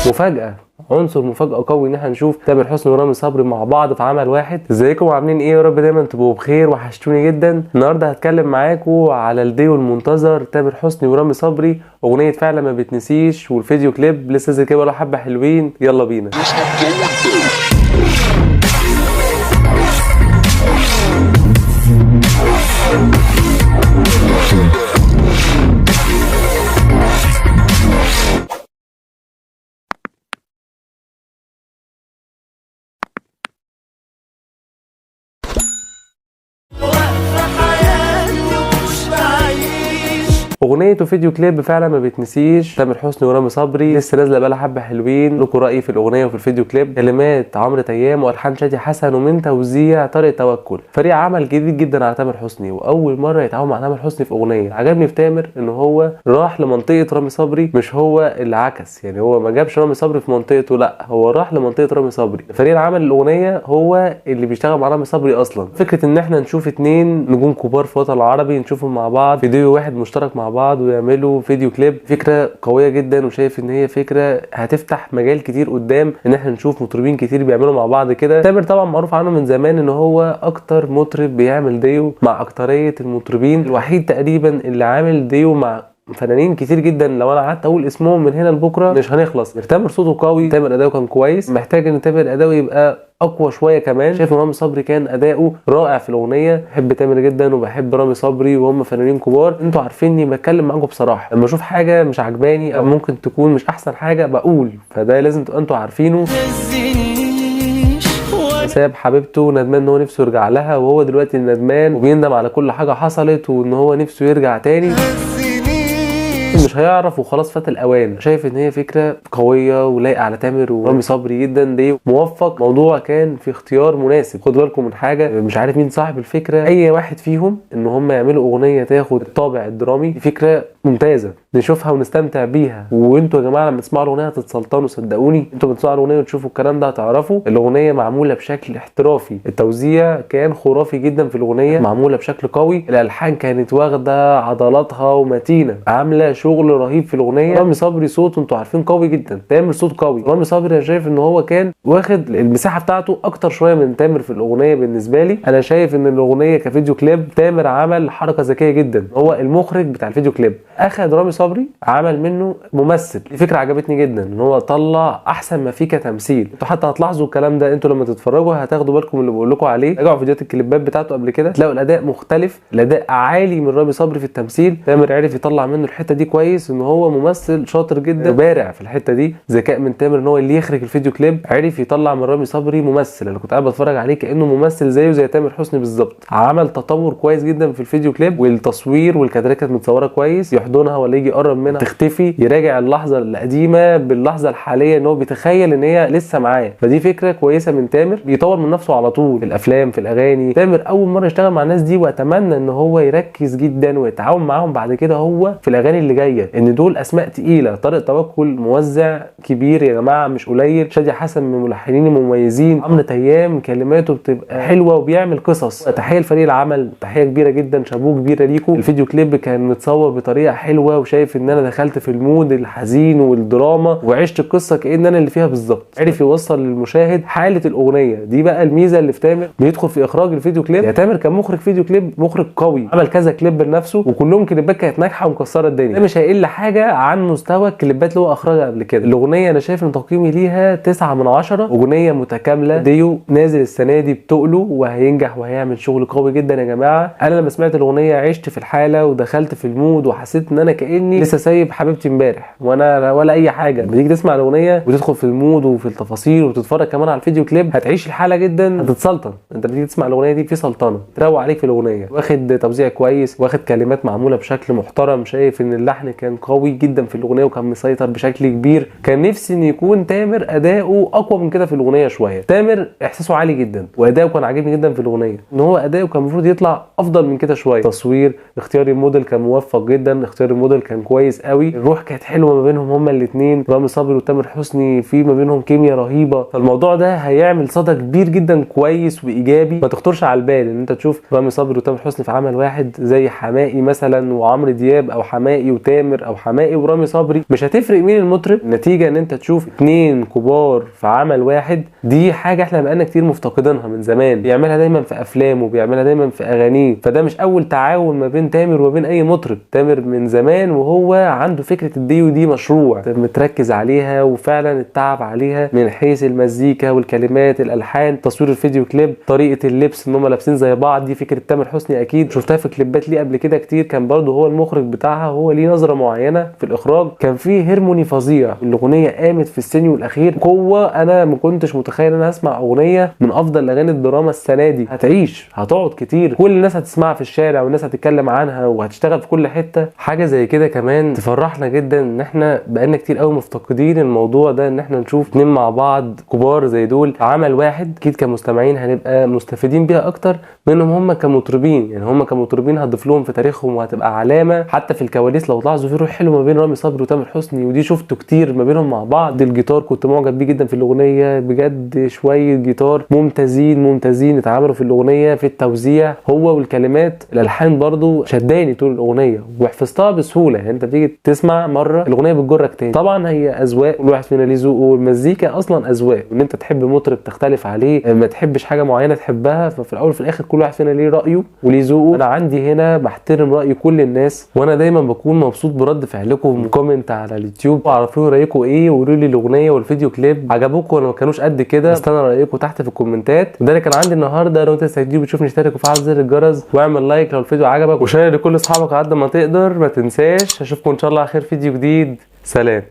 مفاجأة، عنصر مفاجأة قوي ان احنا نشوف تامر حسني ورامي صبري مع بعض في عمل واحد. ازيكم عاملين ايه؟ يا رب دايما تبقوا بخير، وحشتوني جدا. النهارده هتكلم معاكم على الديو المنتظر تامر حسني ورامي صبري، اغنية فعلا ما بتنسيش، والفيديو كليب لسه زي كده حبة حلوين. يلا بينا. اغنية وفيديو كليب فعلا ما بتنسيش، تامر حسني ورامي صبري، لسه نازله بقى حبه حلوين. لكم رايي في الاغنية وفي الفيديو كليب. كلمات عمرو تيام والحان شادي حسن، ومن توزيع طارق توكل. فريق عمل جديد جدا على تامر حسني، واول مرة يتعاون مع تامر حسني في اغنية. عجبني في تامر ان هو راح لمنطقه رامي صبري، مش هو اللي عكس، يعني هو ما جابش رامي صبري في منطقته، لا هو راح لمنطقه رامي صبري. فريق العمل الاغنية هو اللي بيشتغل مع رامي صبري اصلا. فكرة ان احنا نشوف اتنين نجوم كبار في الوطن العربي، نشوفهم مع بعض فيديو واحد مشترك مع بعض ويعملوا فيديو كليب، فكرة قوية جدا، وشايف ان هي فكرة هتفتح مجال كتير قدام، ان احنا نشوف مطربين كتير بيعملوا مع بعض كده. تامر طبعا معروف عنه من زمان ان هو اكتر مطرب بيعمل ديو مع اكترية المطربين، الوحيد تقريبا اللي عامل ديو مع فنانين كتير جدا. لو انا قعدت اقول اسمهم من هنا لبكرة مش هنخلص. تامر صوته قوي، تامر اداؤه كان كويس، محتاج ان تامر اداؤه يبقى اقوى شوية كمان. شايف ان رامي صبري كان اداؤه رائع في الاغنية. بحب تامر جدا وبحب رامي صبري، وهم فنانين كبار. انتوا عارفيني بتكلم معاكم بصراحة، لما اشوف حاجة مش عجباني او ممكن تكون مش احسن حاجة بقول، فده لازم تبقى انتوا عارفينه. ساب حبيبته ندمان ان هو نفسه يرجع لها، وهو دلوقتي ندمان وبيندم على كل حاجة حصلت، وان هو نفسه يرجع تاني، مش هيعرف وخلاص فات الاوان. شايف ان هي فكرة قوية ولايقه على تامر ورامي صبري جدا، دي موفق. موضوع كان في اختيار مناسب. خدوا بالكم من حاجة، مش عارف مين صاحب الفكرة، اي واحد فيهم ان هم يعملوا اغنية تاخد الطابع الدرامي، دي فكرة ممتازة نشوفها ونستمتع بيها. وانتوا يا جماعة لما تسمعوا الاغنية هتتسلطنوا، صدقوني. انتوا بتسمعوا الاغنية وتشوفوا الكلام ده هتعرفوا الاغنية معمولة بشكل احترافي، التوزيع كان خرافي جدا في الاغنية، معمولة بشكل قوي، الالحان كانت واخده عضلاتها ومتينه، عامله شغل رهيب في الاغنية. رامي صبري صوته انتوا عارفين قوي جدا، تامر صوت قوي. رامي صبري انا شايف ان هو كان واخد المساحة بتاعته اكتر شوية من تامر في الاغنية. بالنسبة لي انا شايف ان الاغنية كفيديو كليب تامر عمل حركة ذكية جدا، هو المخرج بتاع الفيديو كليب اخد رامي صبري عمل منه ممثل. دي فكرة عجبتني جدا، ان هو طلع احسن ما فيه كتمثيل. انتوا حتى هتلاحظوا الكلام ده، انتوا لما تتفرجوا هتاخدوا بالكم اللي بقول لكم عليه. راجعوا فيديوهات الكليبات بتاعته قبل كده، تلاقوا الاداء مختلف، الاداء عالي من رامي صبري في التمثيل. تامر عرف يطلع منه الحتة دي كويس، ان هو ممثل شاطر جدا وبارع في الحتة دي. ذكاء من تامر ان هو اللي يخرج الفيديو كليب، عرف يطلع من رامي صبري ممثل. انا كنت قاعد بتفرج عليه كانه ممثل زيه زي تامر حسني بالظبط. عمل تطور كويس جدا في الفيديو كليب، والتصوير والكادرات كانت متصورة كويس، يحضنها ولا يجي يقرب منها تختفي، يراجع اللحظة القديمة باللحظة الحالية، ان هو بيتخيل ان هي لسه معاه. فدي فكرة كويسة من تامر، بيطور من نفسه على طول في الافلام في الاغاني. تامر اول مرة يشتغل مع الناس دي، واتمنى ان هو يركز جدا ويتعاون معاهم بعد كده هو في الاغاني اللي جاية، ان دول اسماء تقيلة. طارق توكل موزع كبير يا جماعة مش قليل، شادي حسن من الملحنين المميزين، عمرو تيام كلماته بتبقى حلوة وبيعمل قصص. تحية لفريق العمل، تحية كبيرة جدا، شابوه كبيرة ليكم. الفيديو كليب كان متصور بطريقة حلوة، وشايف ان انا دخلت في ال mood الحزين والدراما وعشت القصة كأن انا اللي فيها بالظبط. عرف يوصل للمشاهد حاله الاغنية دي. بقى الميزة اللي في تامر، بيدخل في اخراج الفيديو كليب. يا تامر كمخرج فيديو كليب مخرج قوي، عمل كذا كليب لنفسه وكلهم كليبات كانت ناجحة ومكسره الدنيا. ده مش هيقل حاجة عن مستوى الكليبات اللي هو اخرجها قبل كده. الاغنية انا شايف ان تقييمي ليها 9 من 10، اغنية متكاملة. ديو نازل السنة دي بتقله وهينجح وهيعمل شغل قوي جدا يا جماعة. انا لما سمعت الاغنية عشت في الحالة ودخلت في ال mood، وحسيت ان انا كاني لسه سايب حبيبتي امبارح وانا ولا اي حاجة. لما تيجي تسمع الاغنية وتدخل في ال mood وفي التفاصيل وتتفرج كمان على الفيديو كليب، هتعيش الحالة جدا، هتتسلطن. انت بتيجي تسمع الاغنية دي في سلطنة تروق عليك في الاغنية. واخد توزيع كويس، واخد كلمات معمولة بشكل محترم، شايف ان اللحن كان قوي جدا في الاغنية وكان مسيطر بشكل كبير. كان نفسي ان يكون تامر اداؤه اقوى من كده في الاغنية شوية. تامر احساسه عالي جدا واداؤه كان عاجبني جدا في الاغنية، ان هو اداؤه كان المفروض يطلع افضل من كده شوية. تصوير، اختيار الموديل كان موفق جدا، اختيار اختيار الموديل كان كويس قوي، الروح كانت حلوة ما بينهم هما الاثنين، رامي صبري وتامر حسني في ما بينهم كيمياء رهيبة. فالموضوع ده هيعمل صدى كبير جدا كويس وايجابي، ما تخطرش على البال ان انت تشوف رامي صبري وتامر حسني في عمل واحد زي حماقي مثلا وعمرو دياب، او حماقي وتامر، او حماقي ورامي صبري، مش هتفرق مين المطرب. النتيجة ان انت تشوف اتنين كبار في عمل واحد، دي حاجة احنا بقالنا كتير مفتقدينها من زمان، بيعملها دايما في افلامه، بيعملها دايما في اغانيه. فده مش اول تعاون ما بين تامر وما بين اي مطرب، تامر من زمان وهو عنده فكرة الديو دي، مشروع متركز عليها وفعلا التعب عليها من حيث المزيكا والكلمات، الالحان، تصوير الفيديو كليب، طريقه اللبس ان هم لابسين زي بعض، دي فكرة تامر حسني اكيد شفتها في كليبات ليه قبل كده كتير، كان برضه هو المخرج بتاعها، هو ليه نظره معينة في الاخراج، كان فيه هرموني فظيع. الاغنية قامت في السينيو الاخير قوة، انا ما كنتش متخيل ان انا هسمع اغنية من افضل اغاني الدراما السنة دي، هتعيش، هتقعد كتير، كل الناس هتسمعها في الشارع والناس هتتكلم عنها وهتشتغل في كل حتة. حاجة زي كده كمان تفرحنا جدا ان احنا بقالنا كتير قوي مفتقدين الموضوع ده، ان احنا نشوف اتنين مع بعض كبار زي دول عمل واحد. اكيد كمستمعين هنبقى مستفيدين بيها اكتر منهم هم كمطربين، يعني هم كمطربين هتضيف لهم في تاريخهم وهتبقى علامة. حتى في الكواليس لو تلاحظوا في روح حلو ما بين رامي صبري وتامر حسني، ودي شفته كتير ما بينهم مع بعض. الجيتار كنت معجب بيه جدا في الاغنية بجد، شوية جيتار ممتازين ممتازين اتعملوا في الاغنية، في التوزيع هو والكلمات، الالحان برضو شداني طول الاغنية وحفظتها بسهولة، يعني انت بتيجي تسمع مرة الاغنية بتجرك تاني. طبعا هي اذواق، كل واحد فينا ليه ذوقه، والمزيكا اصلا اذواق، ان انت تحب مطرب تختلف عليه، ما تحبش حاجة معينة تحبها، ففي الاول وفي الاخر كل واحد فينا ليه رايه وليه ذوقه. انا عندي هنا بحترم راي كل الناس، وانا دايما بكون مبسوط برد فعلكم، comment على اليوتيوب وعرفوني رايكم ايه، وقولوا لي الاغنية والفيديو كليب عجبوكم ولا ما كانوش قد كده. استنى رايكم تحت في الكومنتات. وده اللي كان عندي النهارده. لو انت لسه جديد بتشوفني اشترك وفعل زر الجرس واعمل like لو الفيديو عجبك، و share لكل اصحابك على قد ما تقدر. ما تنساش، اشوفكم ان شاء الله على خير فيديو جديد. سلام.